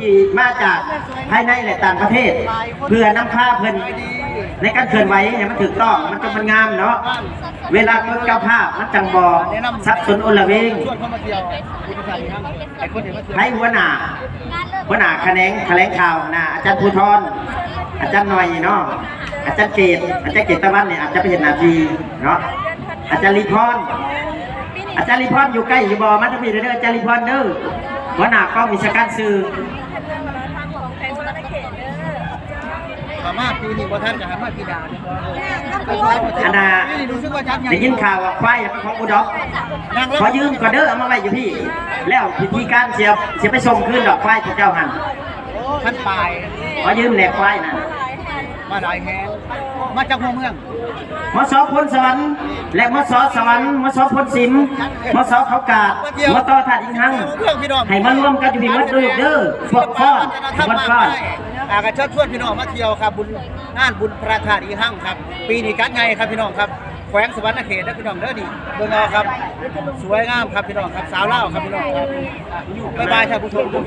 ທີ່ມາຈາກພາຍໃນ ແລະ ຕ່າງປະເທດ ເພື່ອນຳພາເພິ່ນໃນການເຄື່ອນໄຫວໃຫ້ມັນຖືກຕ້ອງ ມັນຈັ່ງມັນງາມເນາະ. ເວລາເບິ່ງເຈົ້າພາບມັນຈັ່ງບໍ່ສັບສົນໂອລະເວງ. ໃຜຫົວໜ້າ ຫົວໜ້າຂະແໜງຖະແຫຼງຂ່າວນະ ອາຈານພູທອນ ອາຈານໜ້ອຍເນາະ ອາຈານເກດ ອາຈານເກດຕະວັນນີ້ອາດຈະໄປເຮັດໜ້າທີ່ເນາະ. ອາຈານລີພອນ ອາຈານລີພອນຢູ່ໃກ້ຢູ່ບໍ່? ມາທາງພີ້ເດີ ອາຈານລີພອນເດີ ຫົວໜ້າກອງວິຊາການສື່. ຖ້າມາປີນີ້ບໍ່ທັນກໍໃຫ້ມາປີໜ້າດີກວ່າ. ອັນນ່າ ໄດ້ຍິນຂ່າວວ່າຄວາຍເປັນຂອງອຸດອກ ຂໍຢືມກ່ອນເດີ ເອົາມາໄວ້ຢູ່ພີ້ ແລ້ວພິທີການຊິ ຊິໄປສົ່ງຄືນດອກຄວາຍພວກເຈົ້າຫັ້ນ. ພັນປາຍ ຂໍຢືມແດ່ຄວາຍນັ້ນ. ມາຫຼາຍແຮງ ມາຈາກຫົວເມືອງ ມສ ໂພນສະຫວັນ ແລະ ມສ ສະຫວັນ ມສ ໂພນສິມ ມສ ເຂົາກາດ ມຕ ທາດອິງຮັງ ໃຫ້ມາລວມກັນຢູ່ພີ້ໝົດເດີລູກເດີ ພວກຟ້ອນ ພວກຟ້ອນ. ອ່າ ກໍເຊີນຊວນພີ່ນ້ອງມາທ່ຽວຄັບ ບຸນ ງານບຸນພະທາດອິງຮັງຄັບ ປີນີ້ຈັດໃຫຍ່ຄັບພີ່ນ້ອງຄັບ ແຂວງສະຫວັນນະເຂດເດີພີ່ນ້ອງເດີ. ນີ້ເບິ່ງເອົາຄັບ ສວຍງາມຄັບພີ່ນ້ອງຄັບ ສາວລາວຄັບພີ່ນ້ອງຄັບ. ບາຍບາຍທ່ານຜູ້ຊົມ.